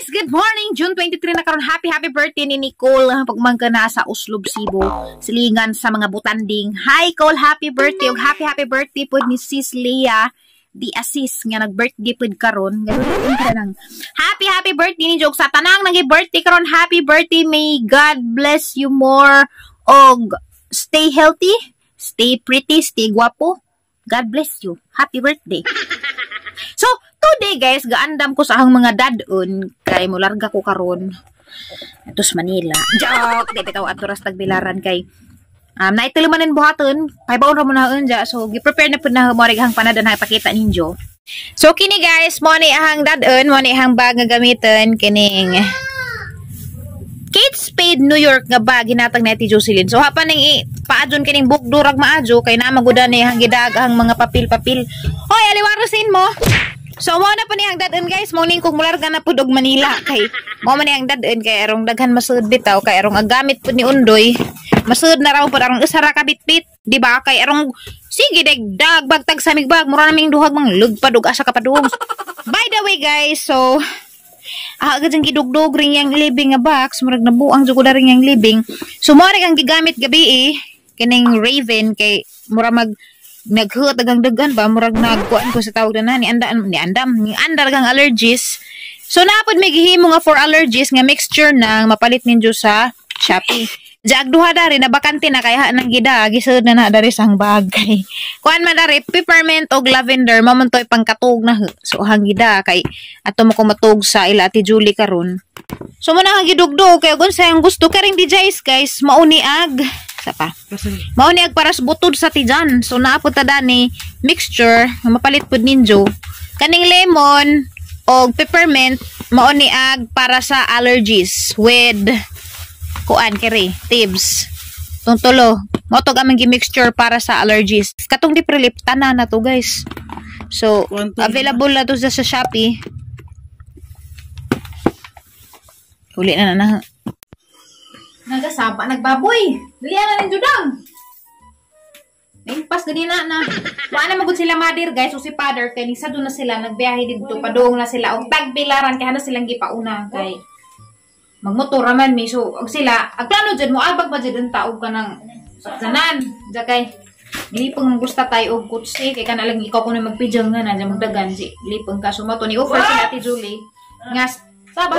Guys, good morning! June 23 na karon. Happy happy birthday ni Nicole. Pagmangka na sa Oslob, Cebu. Silingan sa mga butanding. Hi Cole, happy birthday. Ug happy happy birthday pod ni Sis Leah di assist nga nag-birthday pod karon. Happy happy birthday ni Jok sa tanang nag-birthday karon. Happy birthday. May God bless you more. Og stay healthy, stay pretty, stay guwapo. God bless you. Happy birthday. So, today guys, gaandam ko sa ahang mga dadon kay mularga ko karon. Ato sa Manila. Joke! Di bitaw ato ras tagbilaran kay naitilo man buhaton, paybaon ra mo na unja. So, gi-prepare na pud na mo hang panadan ha ipakita ninyo. So, kini guys, mo ni ahang dadon, mo ni ahang bag nga gamiton kining Kate Spade New York nga bag hinatag ni Ate Jocelyn. So, hapan ning paadyon kining bukdurag maadyo kay naa magudan ni hang gidag ang mga papel-papel. Hoy, aliwarosin mo. So, mo na pa ni ang dadon guys, mo ning kung mularga na pud og Manila kay mo man ni ang dadon kay arong daghan masud bitaw kay arong ang gamit pud ni Undoy. Masud na raw pud arong usa ra ka bitbit, di ba? Kay arong sige deg dag bagtag sa migbag mura naming duhag mang lugpad og asa ka padung. By the way guys, so agad ang gidugdog ring yang living nga box, murag nabuang jud ko ring yang living. So mo ang gigamit gabi eh, kining Raven kay mura mag naghuot agang dagan ba murag nagkuan ko sa tawag na ni andam ni andam ni andar gang allergies. So napod may gihimo nga for allergies nga mixture nang mapalit ninyo sa Shopee. Jaag duha dari na bakante na kaya nang gida gisud na na dari sang bag kay kuan man dari peppermint og lavender mao man toy pangkatug na. So hang gida kay ato mo ko matug sa ila Ate Julie karon. So mo na ang gidugdog kay kung sayang gusto karing DJs guys mauni ag sa pa. Mao ni ag paras butod sa tijan. So naa pud ta dani mixture nga mapalit pud ninyo. Kaning lemon og peppermint mao ni ag para sa allergies with kuan kiri tips. Tung tulo mao tog aming gi-mixture para sa allergies. Katong di prelip tanan na to guys. So available na to sa Shopee. Uli na na na. Nagasaba, nagbaboy. Dali na ninyo dang. Naimpas ganina na. Wala na magud sila mother guys o si father kay ni na sila nagbiyahe didto padung na sila og tagbilaran kay na silang gipauna kay magmotor man mi. So og sila ag plano jud mo abag ba jud ang taog kanang sakyanan. Ja kay lipong gusta tayo og kutsi kay kana lang ikaw kuno magpijang nga na magdagan si lipong ka sumato ni offer si Ate Julie nga saba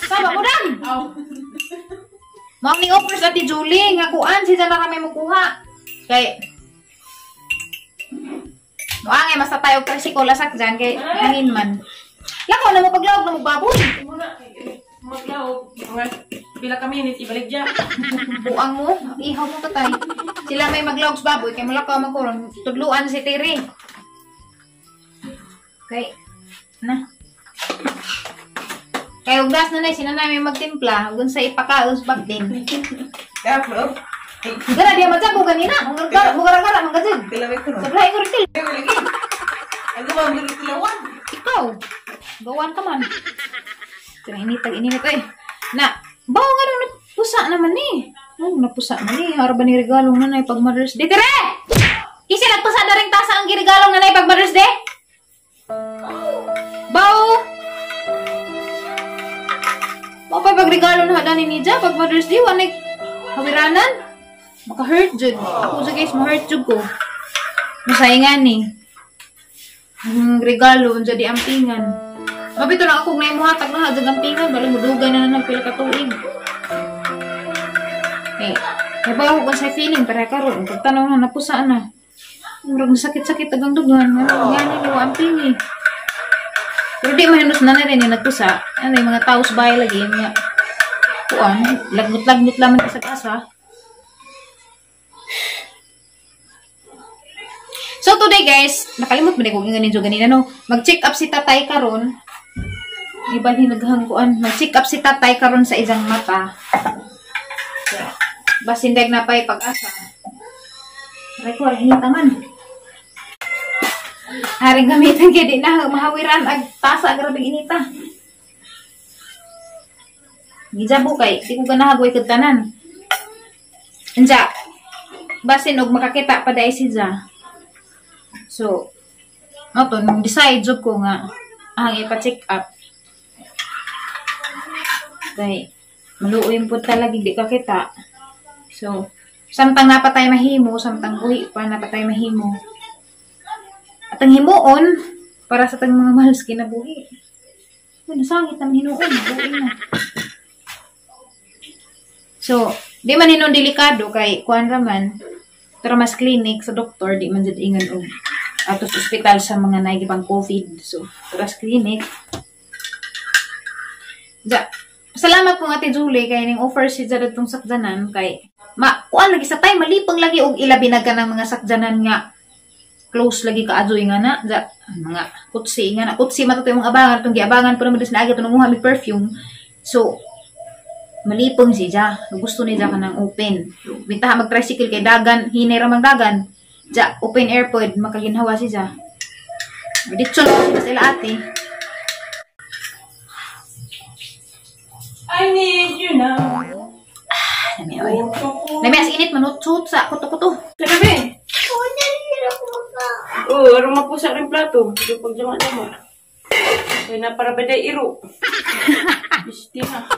saba mo dang. Mao ni offer sa Ate Julie nga kuan si na kami mukuha. Kay moangay masta tayo tricycle lasak dyan kay hangin man. Lako na mo paglaog na mo baboy. Maglaog pila ka minute ibalik dya. Buang mo, ihaw mo tatay. Sila may maglaog sa baboy kay mulakaw man ko ron tudluan si Tiri. Kay na. Kay ugdas na na sina may magtimpla ug unsa ipakaon sa bagdin. Gara dia macam bukan nina, mungara-gara manggajud. Sablahi ko rin. Ano ba ang tilawan? Ikaw. Gawan ka man. Tinainitag ininit eh. Na, bawo nga nung napusa naman eh. Oh, napusa man eh. Hara ba ni regalong nanay pag Mother's Day? Tere! Kasi nagpusa na rin tasa ang giregalong nanay pag Mother's Day? Bawo! Mao pa pagregalo na hadani ni Ja pag Mother's Day, wala hawiranan. Maka-hurt jud. Ako sa guys, ma-hurt jud ko. Masayangan ni. Ang regalo, unsa di ampingan. Mabito lang ako na imuhatag na hadjag ampingan. Bali mo dugay na na pila ka tuig. Eh, kaya ba ako sa feeling para karon pagtanaw na napusa na. Murag sakit-sakit agang dugan. Ngani mo amping eh. Pero di mahinus na na rin yung nagpusa. Ano yung mga tao sa bahay lagi. Mga, kuan, lagnot-lagnot laman sa asa. So today guys, nakalimot man ko ganin ganina no. Mag-check up si tatay karon. Ibalhin naghang kuan. Mag-check up si tatay karon sa isang mata. Basin dag na pay pag-asa. Aray ko, hinita man. Haring gamitan kay di na mahawiran ag tasa grabe inita. Gijabo kay di ko ganahagoy kag tanan. Anja. Basin og makakita pa dai si Ja. So, ato nung decide jud ko nga ang ipa-check up. Kay maluoy po talaga di ka kita. So, samtang napatay mahimo, samtang buhi pa napatay mahimo. At ang himuon para sa tang mga mahal sa kinabuhi. Ano, sangit naman hinuon. Buhi na. So, di man hinuon delikado kay kuan raman. Pero mas clinic sa doktor, di man jud ingon og ato sa ospital sa mga naigibang COVID. So, pero sa clinic. Ja, salamat po Ate Julie kay ning offer si Jared tong sakjanan kay ma kuan lagi sa time malipang lagi og ilabi na ka ng mga sakjanan nga close lagi ka adyoy nga na ja, mga kutsi nga na kutsi matutoy mong abangan itong giabangan pero mo na agi tunong mi perfume. So malipong si ja, gusto ni ja kanang open. Bintaha mag tricycle kay dagan, hinay ra mang dagan. Ja, open air pod makaginhawa si ja. Ditso na sila ate. I need you now. Nami oy. Nami as init manutsut sa kuto-kuto. Sabi. Oh, aron mapusa rin plato. Di pagjama-jama. Kaya na para baday iro. Bisti na.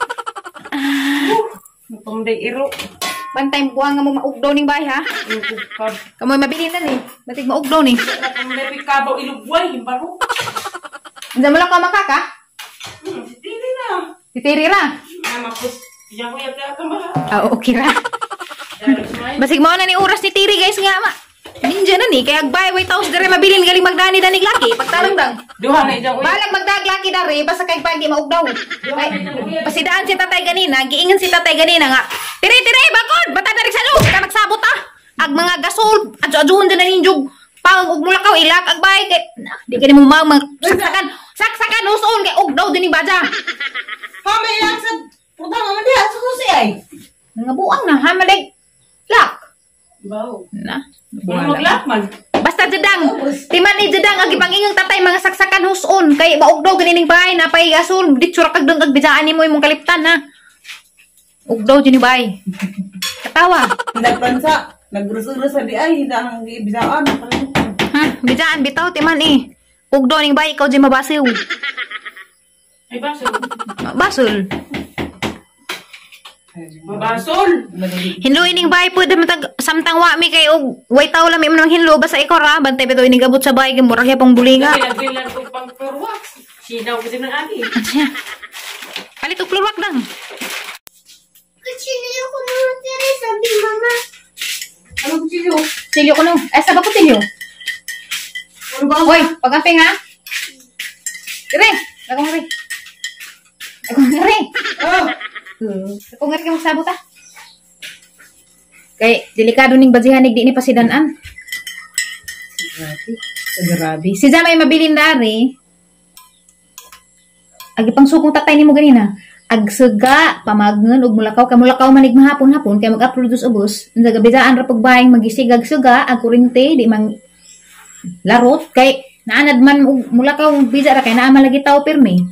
Napamunday iro. Bantay buwang nga mo maugdaw ning bahay ha. Kamoy mabilin na ni. Batig maugdaw ni. Napamunday kabaw ilugway himbaro. Diyan mo lang ka makaka? Titiri na. Titiri ra. Mapus. Diyan ko yata ka ba? Ah, okay ra. Basig mao na ni oras ni Tiri guys nga ma. Ninja na ni kay agbay way taos dere mabilin galing magdani danig laki pagtarong dang. Duha na ijang uy. Balag magdag laki dare basta kay pag di maugdaw. Pasidaan si tatay ganina, giingon si tatay ganina nga. Tiri tiri bakod bata dere sa loob ka nagsabot ah. Ag mga gasol adyo-adyohon dyan na ninjog. Pang ug mulakaw ilak agbay kay di kani mo mang saksakan. Saksakan uson kay ugdaw din ning baja. Ha may ilak sa puta nga diha sa susi ay. Nga buang na ha malig lak. Baw. Na. Maglak man. Basta jedang. Timan ni jedang ag ipangingang tatay mga saksakan huson kay maugdaw ganining bahay napay gasol ditsura kag dang agbijaan nimo imong kaliptan ha. Ugdaw jud ni bahay. Katawa. Nagpansa, nagrusa-rusa di ay hinda ang gibisaan. Ha, bijaan bitaw timan eh. Ugdaw ning bahay ikaw jud mabasiw. Ay basol. Basol. Mabasol. Hinlo ining bahay po matag samtang wa mi kay og way taw lami man hinlo basta ikaw ra bantay bitaw ining gabot sa bahay kay murag yapong bulinga. Nagbilan ko pang floor wax. Sinaw kasi ng abi. Palit og floor wax dang. Kutsilyo ko naman tiri, sabi mama. Ano kutsilyo? Kutsilyo ko no. Ay sa ba kutsilyo? Ano ba? Hoy, pag-amping ha. Dire, ako ngari. Ako ngari. Oh. Ako ngari ka magsabot ha. Kay delikado ning bajihanig di ni pasidanan. Grabe. Grabe. Si Jamay mabilin dari. Agi pangsukong tatay nimo ganina. Agsuga pamagnon og mulakaw kay mulakaw manig mahapon-hapon kay mag-upload sa ubos. Unsa gabidaan ra pagbayng magisigag suga ag kurente di man larot kay naanad man og mulakaw bisa ra kay naa man lagi tawo pirmi.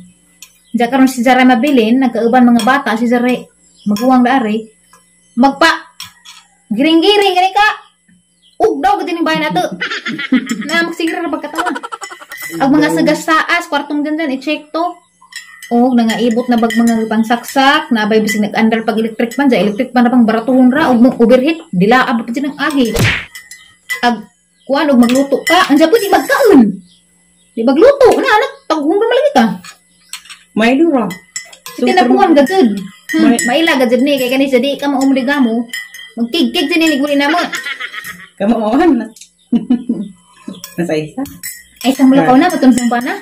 Diya karon si Zara mabilin nagkauban mga bata si Zara maguwang daari magpa giring-giring gani ka ugdaw gid ning bahay nato. Na magsigira ra pagkatawa. Ag mga sagas saas kwartong gandan i-check to. Og nangaibot na bag mga pangsaksak nabay bisig nag-andar pag electric pan ja electric pan ra pang baratuhon ra og mo overheat dilaab pa jud ang agi. Ag kuan og magluto ka anja pud di magkaon. Di magluto na anak taghong ra malagi ka. Mailo ra. So, tinapuhan ka jud. Maila ka jud ni kay kani sa di ka maumligamo. Magkigkig jud ni guli namo. Kamaohan. Nasa isa. Ay sa mulakaw na matun pa na.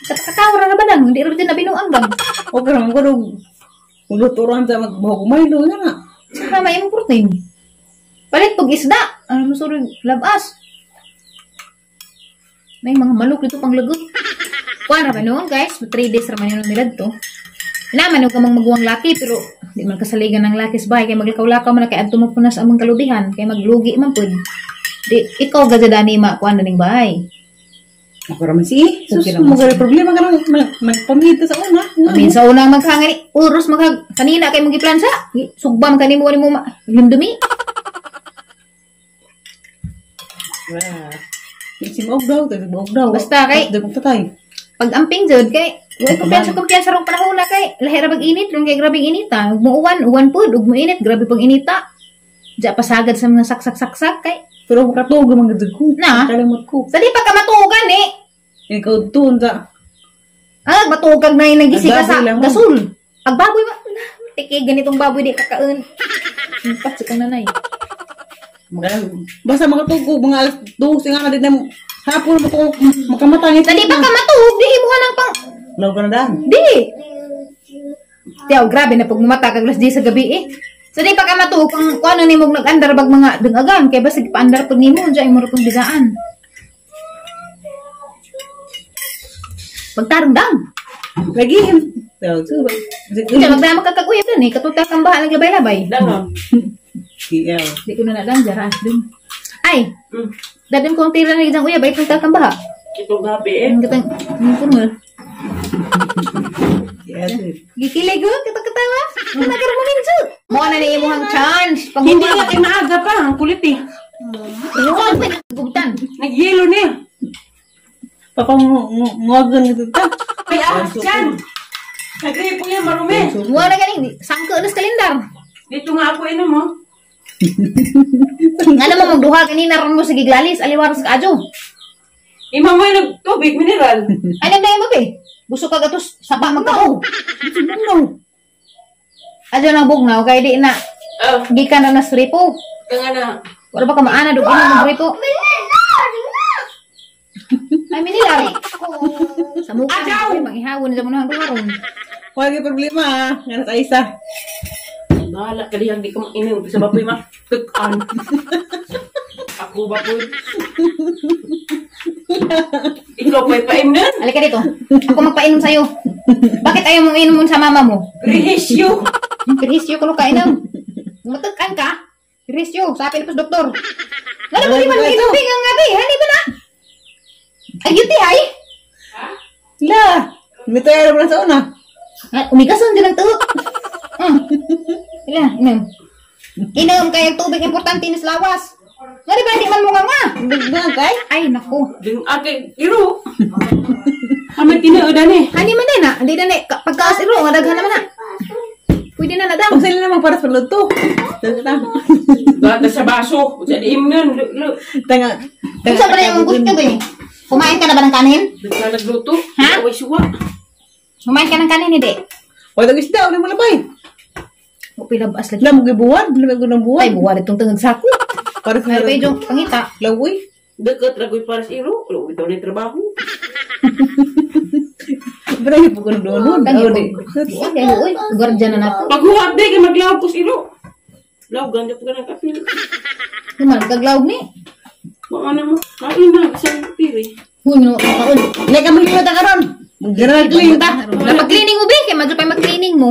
Katakatawa ra ba dang? Hindi ra jud nabinuang bang. Okay ra man ko luto ra sa magbuhok Milo na nga. Saka may imong protein. Palit pag isda, ano mo suri labas. May mga maluk dito pang lagot. Kuan ra man noon guys, 3 days ra man yun nilad to. Naman og kamang maguwang laki pero di man kasaligan ng laki sa bahay kay maglakaw-lakaw man na kay adto mo punas among kalubihan kay maglugi man pud. Di ikaw gajadani ma kuan na ning bahay. Ako ra man si. Sus, Okay ra man mo problema ka lang magpamita sa una. Amin sa unang maghangani oros maghag kanina kay mong giplansa. Sugbam kanimo nimo limdumi. Wow. Si maugdaw, tayo maugdaw. Basta kay patay. Pag-amping jud kay way kumpiyansa kumpiyansa rong panahon na kay lahi ra bag init ron kay grabeng inita. Ug muuwan, uwan pud ug muinit grabe pang inita. Diya pasagad sa mga saksak-saksak kay Pero makatuog ang mga ko. Na? Kalimot ko. Sa di pa ka matuogan eh. Ikaw doon sa... Ah, matuog na yung nagising ka sa Ang baboy lang. gasol. Ang baboy ba? Tiki, ganitong baboy di kakaon. Pat sa kang nanay. Basta makatuog ko, mga alas 2, nga ka din na hapon mo ko makamatangit. Sa di pa ka matuog, di imuha ng pang... Law ka na daan. Di! Tiyaw, grabe na pag mumata kag alas 10 sa gabi eh. Sa di pa ka matuog, kung ano ni mo nag-andar bag mga dangagan, kay basig paandar pag nimo, diyan imo ra pong bigaan. Pagtarong dang. Lagi. Daw, so, Diyan, magdama ka kaguyab dun eh. Katuta kang baha naglabay-labay. Dangon. Iyaw. Di ko na nadang, jaras dun. Ay, dadin ko ang tira na isang uyab, ay punta kang baha. Itong gabi eh. Ang katang, ang kurmol. Yes. Gikilig ko, katawa. Nakaroon mo minso. Mo na ni imuhang chance. Pag Hindi nga kay maaga pa. Ang kulit eh. Gugtan. Nagyelo niya. Papanguwagan ito ta. Ay, ahas dyan. Nagripo yan, marumi. Mo na ganing sangko na sa kalendar. Dito nga ako inom, oh. Nga naman magduha kanina ron mo sa giglalis, aliwaras ka adyo. Ima mo yung tubig, mineral. Ay nagdayon mo be. Gusto ka gatos sapa magkao. No. Adyo nang bugnaw kay di na Oh, gikan na nas ripo. kaya nga na. Wala ba ka maana dug imo magripo? Ay minilari. Sa mukha Adyaw! ay mangihawon sa mga duha ron. Wala kay problema ah. Nga na sa isa. Bahala ka diyan, di ko mainom. Sa bapoy ma. Tukan. Ako bapoy. Ikaw pa'y paim nun. Halika dito. Ako magpainom sa'yo. Bakit ayaw mong inom sa mama mo? Rehisyo. Pirisyo ko kainom. Matukan ka. Pirisyo, sabi ni doktor. Ngano ba di man inom bing ang gabi? Hani ba na? Ay yuti ay. La. May tayo na sa una. Ah, Umigason din ang tuhok. Ila, inom. Inom kay tubig importante ni sa lawas. Ngano ba di man mo nga nga? Dagdag kay. Ay nako. Ding ake, iro. Amay tinoodan eh. Hani man din na, hindi na ni pagkaas iro nga daghan naman na. Pwede na nadam. Kung sila naman para sa luto. Tanga. Gata sa baso. Sa diim nun. Tanga. Unsa ba na yung gusto ko eh? Kumain ka na ba ng kanin? Nagka nagluto. Ha? Away suwa. Kumain ka ng kanin hindi? Wala isda, wala mo labay. O pilabas lagi. La mo gibuwan, la mo ng buwan. Ay, buwan itong tangag sako. Para sa Ay, medyo pangita. Lawoy. Dagkat ragoy para sa iro. Wala daw na trabaho. Pero yung pagod doon. Tangi po. Ay, uy, guardian na nato. Paghuwag di, kay maglawag ko sa iro. Lawag, ganda po ka ng kapil. Kuman, kaglawag ni. Baka na mo. Kain na, isang piri. Huy, minum kaon. Leka maghimata karon. Mag-general clean ta. Napag-cleaning mo, be. Kaya madyo pa mag-cleaning mo.